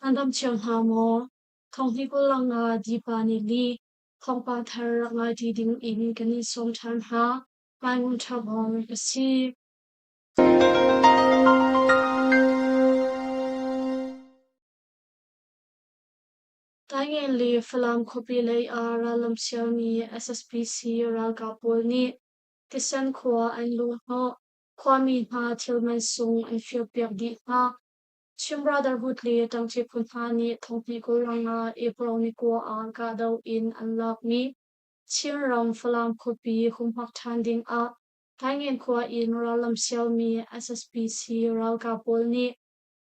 Nan dam cio hna maw? Thawng hi kul nga Dipa nih li thawngpang thar rak ngai ṭi ding in kan in sawm ṭhan hna. Ngai ṭha bawng ka si. Taingen le Falam khuapi lei ah rallam sialmi SSPC ralkap pawl nih Tisen khua an luhhnawh. Khuami hna thil mansung an firpiak dih hna. Chin Brotherhood le ṭangṭi phu hna nih thonghnih 25 April ni 9 ah kahdoh in an lakmi Chinram Falam khuapi humhak ṭhan dingah Taingen khua in rallam sialmi SSPC ralkap pawl nih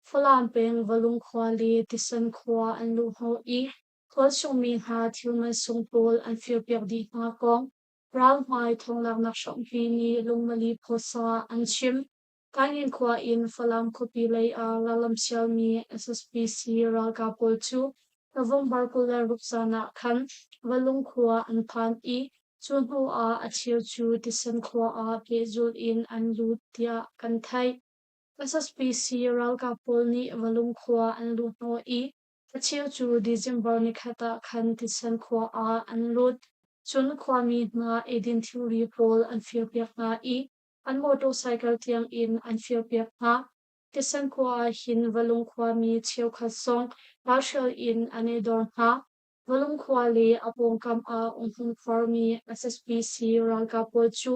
Falam peng Valung khua le Tisen khua an luhhnawh i khualchungmi hna thil mansung pawl an firpiak dih hna kong ralhmai thawnglaknak hrampi nih lungmali phawsa an chim. Taingen khua in Falam khuapi lei ah rallam sialmi SSPC ralkap pawl cu November 26 zan ah khan Valung khua an phan i cu hnu ah a cheu cu Tisen khua ah pehzulh in an lut tiah kan theih. SSPC ralkap pawl nih Valung khua an luhhnawh i a cheu cu December nikhat ah khan Tisen khua ah an lut. Cun khuami hna eidin thilri pawl an firpiak hna i an motorcycle tiangin an firpiak hna. Tisen khua ah hin Valung khuami cheukhat zong ralhrial in an i dor hna. Valung khua le a pawngkam ah umhmun khuarmi SSPC ralkap pawl cu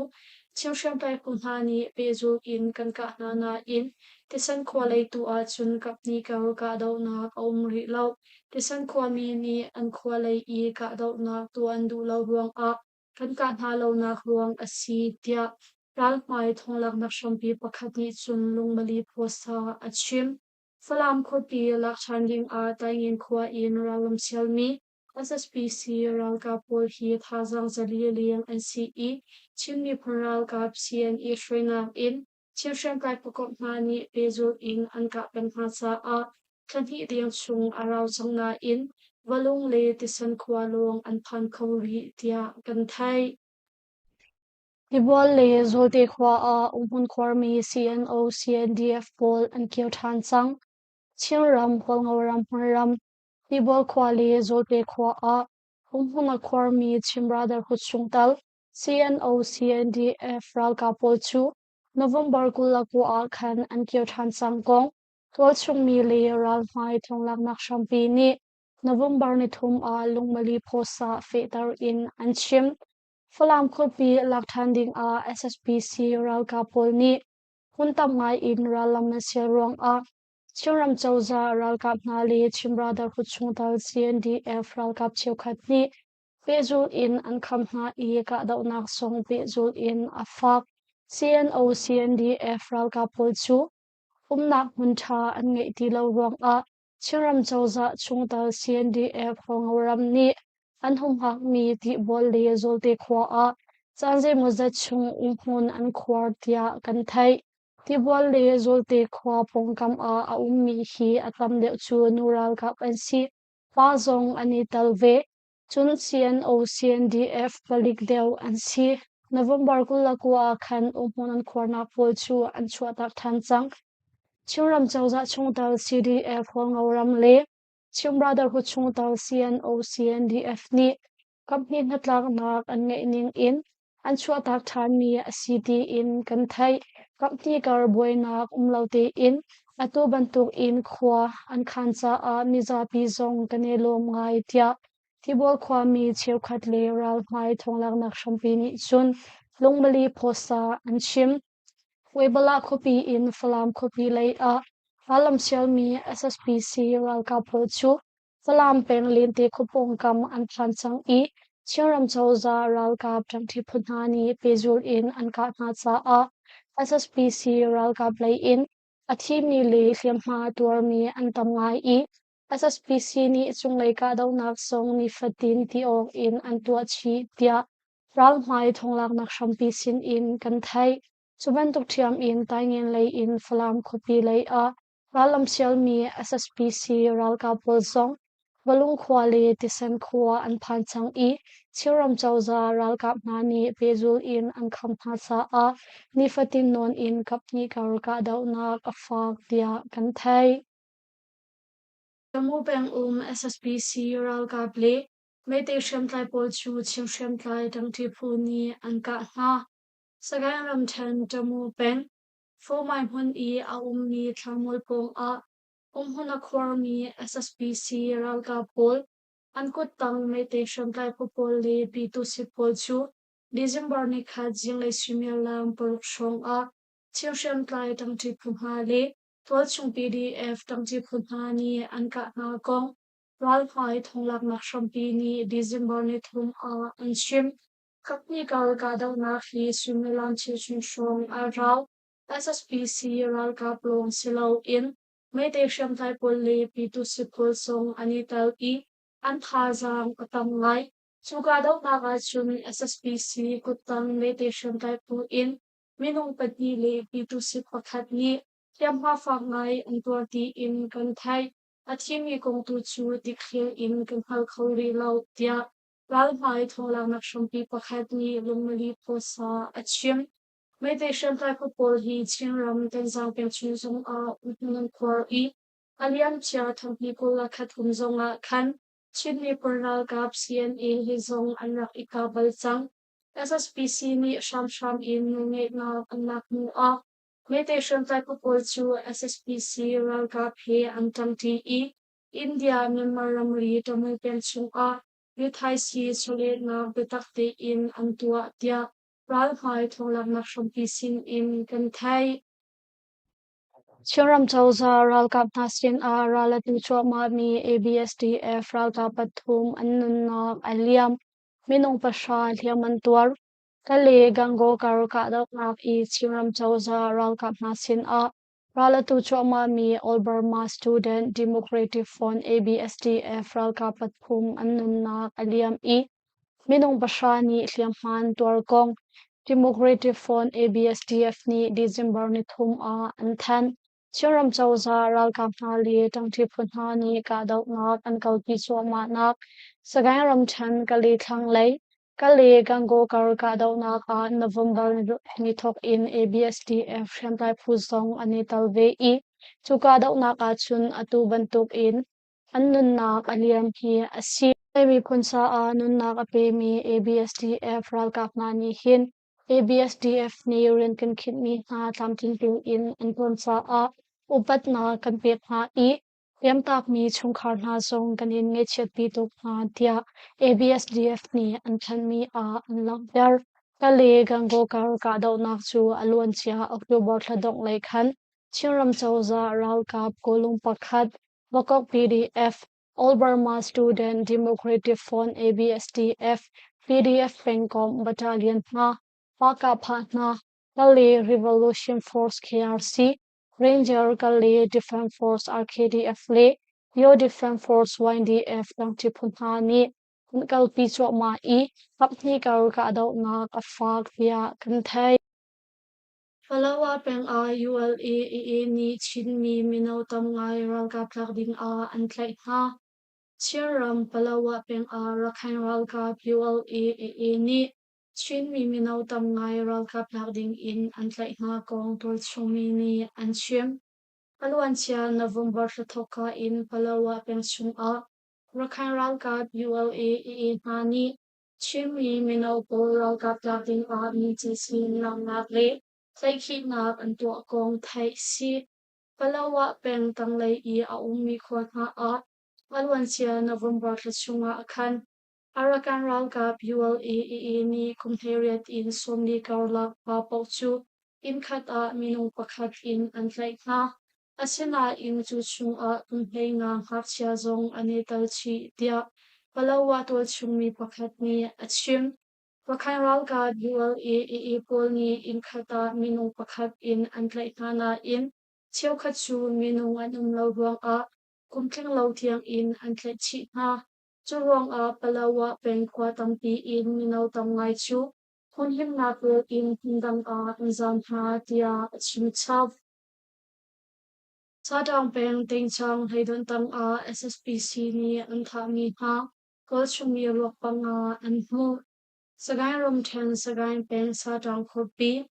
Chin hriamtlai phu hna nih pehzulh in kan kah hna nain Tisen khua lei tu ahcun kaphnih kar kahdohnak a um rih lo. Tisen khuami nih an khua lei i kahdohnak tuah an duh lo ruangah kan kah hna lonak ruang a si tiah ralhmai thawnglaknak hrampi pakhat nih cun lungmali phuasa a chim. Falam khuapi lak ṭhan dingah Taingen khua in rallam sialmi SSPC ralkap pawl hi thazaang 400 leng an si i Chin miphun ralkap CNA hruainak in Chin hriamtlai phukomh hna nih pehzulh in an kah peng hna caah thla hnih deng chung a rau cang nain Valung le Tisen khua lawng an phan kho rih tiah kan theih. Tibual le Zawlte khua ah umhmun khuarmi CNO CNDF pawl an kir ṭhan cang. Chinram, Hualngoram hmunram, Tibual khua le Zawlte khua ah umhmun a khuarmi Chin Brotherhood chungtel CNO CNDF ralkap pawl cu November 29 ah khan an kir ṭhan cang kong tualchungmi le ralhmai thawnglaknak hrampi nih November 3 ah lungmali phawsah fehter in an chim. Falam khuapi lak ṭhan dingah SSPC ralkap pawl nih hmun tam ngai in rallam an sial ruangah Chinram cozah ralkap hna le Chin Brotherhood chungtel CNDF ralkap cheukhat nih pehzulh in an kham hna i kahdohnak zong pehzulh in a fak. CNO CNDF ralkap pawl cu umnak hmun ṭha an ngeih ti lo ruangah Chinram cozah chungtel CNDF Hualngoram nih an humhakmi Tihbual le Zawlte khua ah caan zeimawzat chung umhmun an khuar tiah kan theih. Tibual le Zawlte khua pawngkam ah a ummi hi a tam deuh cu nu ralkap an si. Pa zong an i tel ve. Cun CNO CNDF palik deuh an si. November 29 ah khan umhmun an khuarnak pawl cu an chuahtak ṭhan cang. Chinram cozah chungtel CDF Hualngoram le Chin Brotherhood chungtel CNO CNDF nih company hnatlaknak an ngeih ning in an chuahtak ṭhanmi a si tiin kan theih. Company kar buainak um lo tein atu bantuk in khua an khan caah mizapi zong kan i lawm ngai tiah Tibual khuami cheukhat le ralhmai thawnglaknak hrampi nih cun lungmali phawsa an chim. Weibala khuapi in Falam khuapi lei ah rallam sialmi SSPC ralkap pawl cu Falam peng Lente khua pawngkam an phan cang i Chinram cozah ralkap ṭangṭi phu hna nih pehzulh in an kah hna caah SSPC ralkap lei in a thimi le hliamhma tuarmi an tam ngai i SSPC nih cunglei kahdohnak zong nifatin ti awk in an tuah chih tiah ralhmai thawnglaknak hrampi sin in kan theih. Cu bantuk ṭhiam in Taingen lei in Falam khuapi lei ah rallam sialmi SSPC ralkap pawl zong Valung khua le Tisen khua an phan cang i Chinram cozah ralkap hna nih pehzul in an kham hna caah nifatin nawn in kaphnih kar kahdohnak a fak tiah kan theih. Tamu pengum SSPC ralkap le Meitei hriamtlai pawl cu Chin hriamtlai ṭangṭi phu nih an kah hna. Sagaing ramṭhen Tamu peng Fomai hmun i a ummi thlanmual pawngah umhmun a khuarmi SSPC ralkap pawl an kuttang Meitei hriamtlai phu pawl le Pyituhsit pawl cu December nikhat zinglei suimilam 6 hrawng ah Chin hriamtlai ṭangṭi phu hna le tualchung PDF ṭangṭi phu hna nih an kah hna kong ralhmai thonglaknak hrampi nih December nithum ah an chim. Kaphnih kar kahdohnak hi suimilam cheuchum hrawng a rau. SSPC ralkap lawng si loin Meitei hriamtlai pawl le Pyituhsit pawl zong an i tel i an thazaang a tam ngai. Cu kahdohnak ahcun SSPC kuttang Meitei hriamtlai phu in minung pahnih le Pyituhsit pakhat nih hliamhma fak ngai an tuar tiin kan theih. A thimi kong tu cu dikthliar in kan hngal kho rih lo, tiah ralhmai thawnglaknak hrampi pakhat nih Lungmali Phuasa a chim. Meitei hriamtlai phu pawl hi Chinram Tanzang peng chung zongah umhmun an khuar i a liamcia thonghnih 21 kum zongah khan Chin miphun ralkap CNA he zong an rak i kah bal cang. SSPC nih hramhram in nawlngeihnak an lak hnu ah Meitei hriamtlai phu pawl cu SSPC ralkap he an ṭangṭi i India-Myanmar ramri Tamil peng chungah rithaisii chawlehnak biatak tein an tuah tiah ralhmai thawnglaknak hrampi sinin kan theih. Chinram cozah ralkap hna sinah ral a tu cuahmahmi ABSDF ralkap pathum an nunnak a liam. Minung pahra hliam an tuar. Kale Gangaw kar kahdohnak i Chinram cozah ralkap hna sinah ral a tu cuahmahmi All Burma Student Democratic Front ABSDF ralkap pathum an nunnak a liam i minung pahra nih hliamhma an tuar kong Democratic Front ABSDF nih December nithum ah an thanh. Chinram cozah ralkap hna le ṭangṭi phu hna nih kahdohnak an kalpi cuahmahnak Sagaing ramṭhen Kale thlanglei Kale Gangaw kar kahdohnak ah November ni thawk in ABSDF hriamtlai phu zong an i tel ve i cu kahdohnak ahcun atu bantuk in an nunnak a liam hi a si. Lai miphun caah nunnak a pemi ABSDF ralkap hna nih hin ABSDF nih rian kan khinhmi hna tlamtling tein an ṭuan caah upatnak kan pek hna i hliamtakmi chungkhar hna zong kan in ngaihchiatpi tuk hna tiah ABSDF nih an thanhmi ah an langhter. Kale Gangaw kar kahdohnak cu a luancia October thla dongh lei khan Chinram cozah ralkap kawlung pakhat Vakok PDF, All Burma Student Democratic Front ABSDF, PDF pengkomh battalion hna, Pakah hna, Kale Revolution Force KRC, Ranger Kale Defense Force RKDF le Yo Defense Force YDF dangṭi phu hna nih an kalpi cuahmah i kaphnih kar kahdohnak a fak tiah kan theih. Palawa peng ah ULA-AA nih Chinmi mino tam ngai ralkap tlak ding ah an tlaih hna. Chinram Palawa peng ah Rakhine ralkap ULA-AA nih Chinmi mino tam ngai ralkap tlak ding in an tlaih hna kong tualchungmi nih an chim. A luancia November thla thawkka in Palawa peng chungah Rakhine ralkap ULA-AA hna nih Chinmi mino pawl ralkap tlak ding ah mici langhnak le tlaihkhihnak an tuah kong theih si. Palawa peng tanglei i a ummi khua hna ah a luancia November thla chungah khan Arakan ralkap ULA-AA nih kum 18 in 40 karlak pa paoh cu innkhat ah minung pakhat in an tlaih hna. Asinain cu chungah kum 15 ngakchia zong an i tel chih tiah Palawa tualchungmi pakhat nih a chim. Rakhine ralkap ULA-AA pawl nih innkhat ah minung pakhat in an tlaih hna nain cheukhat cu minung an um lo ruangah kum tling lo tiangin an tlaih chih hna. Cu ruangah Palawa peng khua tampi in mino tam ngai cu hmunhimnak kawl in hmundang ah an zaam hna tiah a chim chap. Sataung peng Tingchang hleidonh tangah SSPC nih an thahmi hna Kawlchungmi ruak panga an hmuh. Sagaing ramṭhen Sagaing peng Sataung khuapi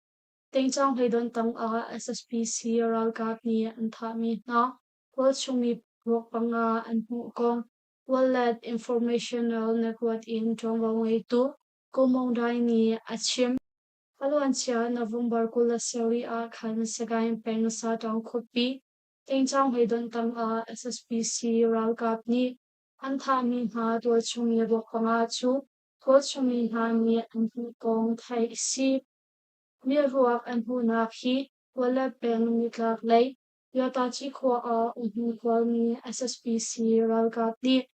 Tingchang hleidonh tangah SSPC ralkap nih an thahmi hna Kawlchungmi. Ruak panga an hmuh kong Wallet Informational Network in ṭuanvo ngeitu Ko Maung Dai nih a chim. A luancia November 27 ah khan Sagaing peng Sataung khuapi Tingcaung hleidonh tangah SSPC ralkap nih an thahmi hna tualchung i ruak panga cu tualchungmi hna nih an hmuh kong theih a si. Mi ruak an hmuhnak hi Wallet peng nitlak lei Yatachi khua ah umhmun khualmi SSPC ralkap nih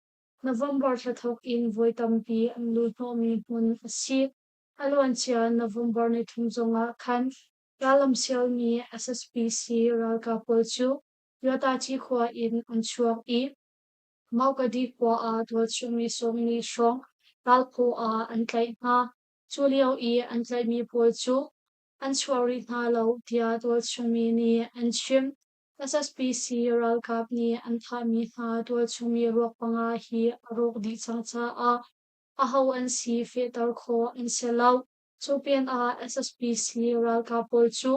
November thla thawk in voi tampi an luhhnawhmi hmun a si. A luancia November nithum zongah khan rallam sialmi SSPC ralkap pawl cu Yatachi khua in an chuak i Maukadi khua ah tualchungmi sawmli hrawng ralphaw ah an tlaih hna. Cu lio i an tlaihmi pawl cu an chuah rih hna lo tiah tualchungmi nih an chim. SSPC ralkap nih an thahmi hna tualchungmi ruak panga hi a rawk dih cang caah aho an si fehter khawh an si lo. Cu pinah SSPC ralkap pawl cu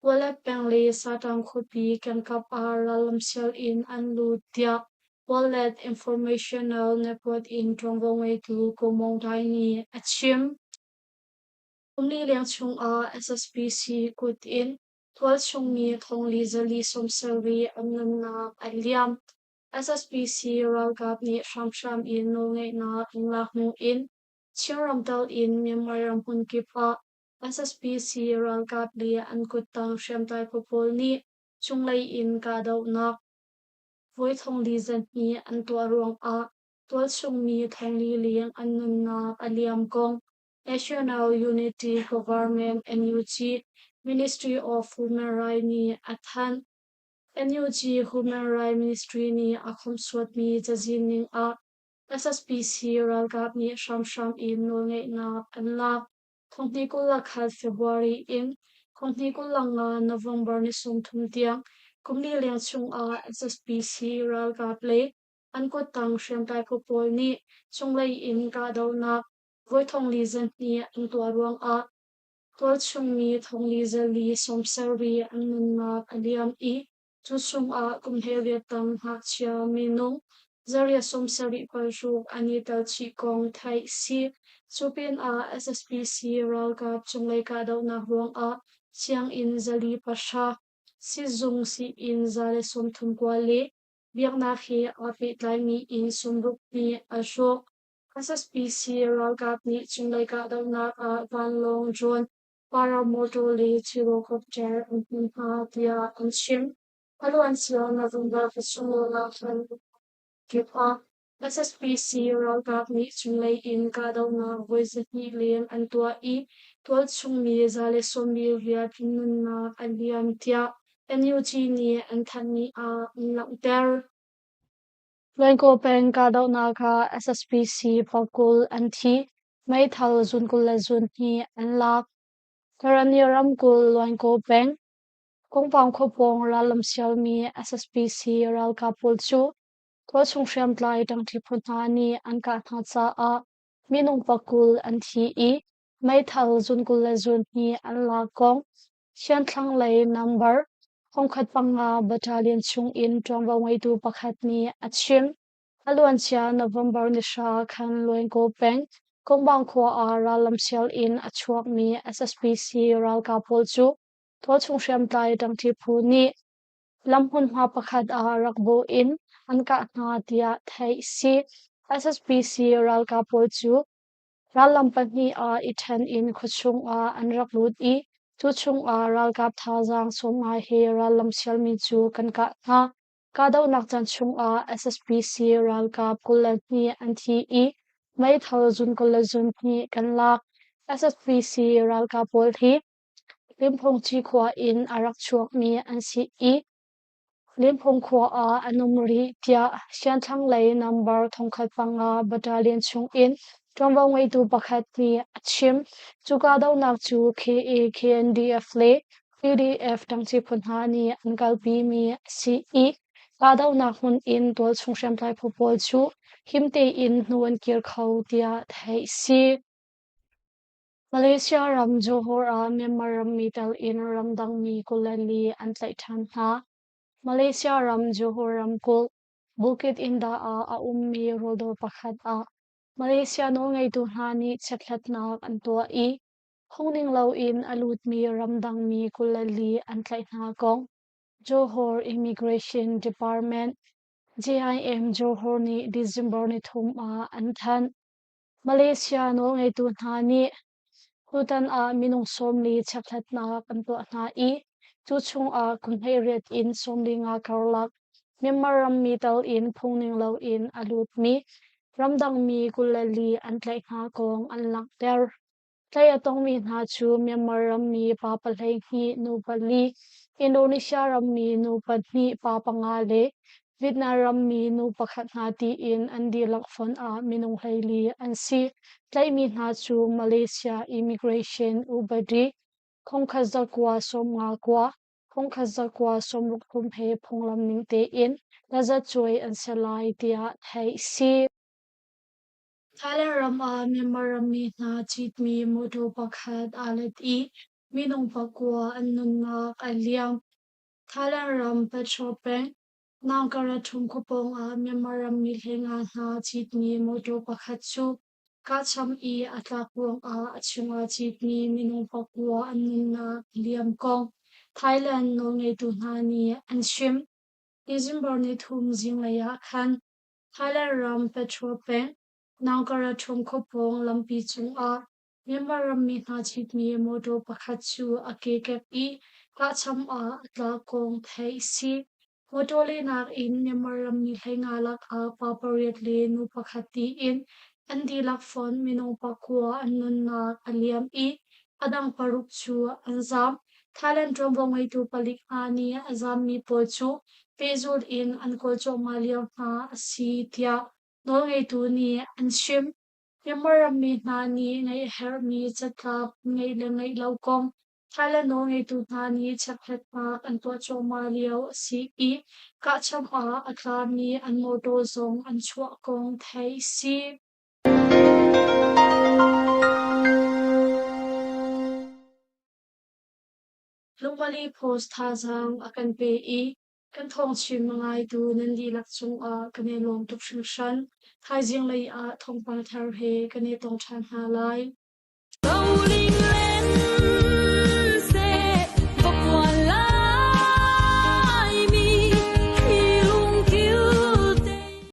Wallet peng le Satang khuapi kengkap ah rallamsial in an lut tiah Wallet Informational Network in ṭuanvo ngeitu Ko Maung Dai nih a chim. Kumli leng chungah SSPC kut in tualchungmi thongli zali 70 an nunnak a liam. SSPC ralkap nih hramhram in nawlngeihnak an lak hnu in Chinram tal in Myanmar ram hmunkip ah SSPC ralkap le an kuttang hriamtlai phu pawl nih cunglei in kahdohnak voi thongli zahnih an tuah ruangah tualchungmi thongli leng an nunnak a liam kong National Unity Government NUG Ministry of Human Rights nih a thanh. NUG Human Rights Ministry nih a khomhsuatmi cazin ning ah SSPC ralkap nih hramhram in nawlngeihnak an lak. Thonghnih 21 February in thonghnih 25 November ni 30 tiang kumli leng chungah SSPC ralkap le an kuttang hriamtlai phu pawl nih cunglei in kahdohnak voi thongli zahnih an tuah ruangah tualchungmi thongli zali 70 an nunnak a liam i cu chungah kum 18 tang ngakchia minung zariat 76 an i tel chih kong theih si. Cu pinah SSPC ralkap cunglei kahdohnak ruangah sianginn zali pahra, sizung sii-inn 139 le biaknak he aa pehtlaimi inn 60 nih a hrawk. SSPC ralkap nih cunglei kahdohnak ah vanlawng, drone, paramotor le helicopter an hman hna tiah an chim. A luancia November pasarih khan kip ah SSPC ralkap nih cunglei in kahdohnak voi 200 leng an tuah i tualchungmi 128 nunnak a liam tiah NUG nih an thanhmi ah an langhter. Luainkaw peng kahdohnak ah SSPC pakul an thi, meithal zun 22 an lak. Karani ramkulh Luainkaw peng Kongpang khua pawng rallam sialmi SSPC ralkap pawl cu tualchung hriamtlai ṭangṭi phu hna nih an kah hna caah minung pakul an thi i meithal zun 22 an lak kong Sianthlanglei number 1005 Battalion chungin ṭuanvo ngeitu pakhat nih a chim. A luancia November ni hra khan Luainkaw peng Kongbang khua ah rallam sial in a chuakmi SSPC ralkap pawl cu tualchung hriamtlai ṭangṭi phu nih lam hmunhma pakhat ah rak bawh in an kah hna tiah theih a si. SSPC ralkap pawl cu Rallam pahnih ah i ṭhen in khuachung ah an rak lut i cu chungah ralkap thazaang 50 he rallam sialmi cu kan kah hna. Kahdohnak caan chungah SSPC ralkap 22 an thi i meithal zun 22 kan lak. SSPC ralkap pawl hi Limphongci khua in a rak chuakmi an si i Limphung khua ah an um rih tiah Sianthlanglei number 1005 Battalion chungin ṭuanvo ngeitu pakhat nih a chim. Cu kahdohnak cu KA, KNDF le PDF ṭangṭi phu hna nih an kalpimi a si i kahdohnak hmun in tualchung hriamtlai phu pawl cu him tein hnu an kir kho tiah theih a si. Malaysia ram Johor ah Myanmar rammi tel in ramdangmi 24 an tlaih ṭhan hna. Malaysia ram Johor ramkulh, Bukit Indah ah a ummi rawldawr pakhat ah Malaysia nawlngeitu hna nih chekhlatnak an tuah i phungning loin a lutmi ramdangmi 24 an tlaih hna kong Johor Immigration Department JIM Johor nih December nithum ah an thanh. Malaysia nawlngeitu hna nih tutan ah minung 40 chekhlatnak an tuah hna i cu chungah kum 18 in 45 karlak Myanmar rammi tal in phungning loin a lutmi ramdangmi 24 an tlaih hna kong an langhter. Tlaih a tongmi hna cu Myanmar rammi pa 12, nu pali, Indonesia rammi nu pahnih, pa panga le Vietnam rammi nu pakhat hna tiin an dihlak fonh ah minung 14 an si. Tlaihmi hna cu Malaysia Immigration Upadi 1959, 1963 he phunglam ning tein tazacuai an si lai tiah theih si. Thailand ram ah Myanmar rammi hna citmi mawṭaw pakhat aa let i minung pakua an nunnak a liam. Thailand ram Petrol peng, Naungkarathum khua pawngah Myanmar rammi 15 hna citmi mawṭaw pakhat cu kahcham i a tlak ruangah a chungah citmi minung pakua an nunnak a liam kong Thailand nawlngeitu hna nih an chim. December nithum zinglei ah khan Thailand ram Petrol peng, Naungkarathum khuapawng lampi cungah Myanmar rammi hna citmi mawṭaw pakhat cu a ke kep i kahcham ah a tla kong theih a si. Mawṭaw lehnak in Myanmar rammi 15 lakah pa pariat le nu pakhat tiin an dihlak fonh minung pakua an nunnak a liam i a dang paruk cu an zaam. Thailand ṭuanvo ngeitu palik hna nih a zaammi pawl cu pehzulh in an kawl cuahmah lio hna a si tiah nawlngeitu nih an chim. Myanmar rammi hna nih ngeih a herhmi catlap ngeih le ngeih lo kong Thailand nawlngeitu hna nih chekhlatnak an tuah cuahmah lio a si i kahcham ah a tlami an mawṭaw zong an chuah kong theih a si. Lungmali Post thazaang a kan pe i kan thawngchim a ngaitu nan dihlak cungah kan i lawm tuk hringhran. Thaizing lei ah thawngpang thar he kan i tong ṭhan hna lai.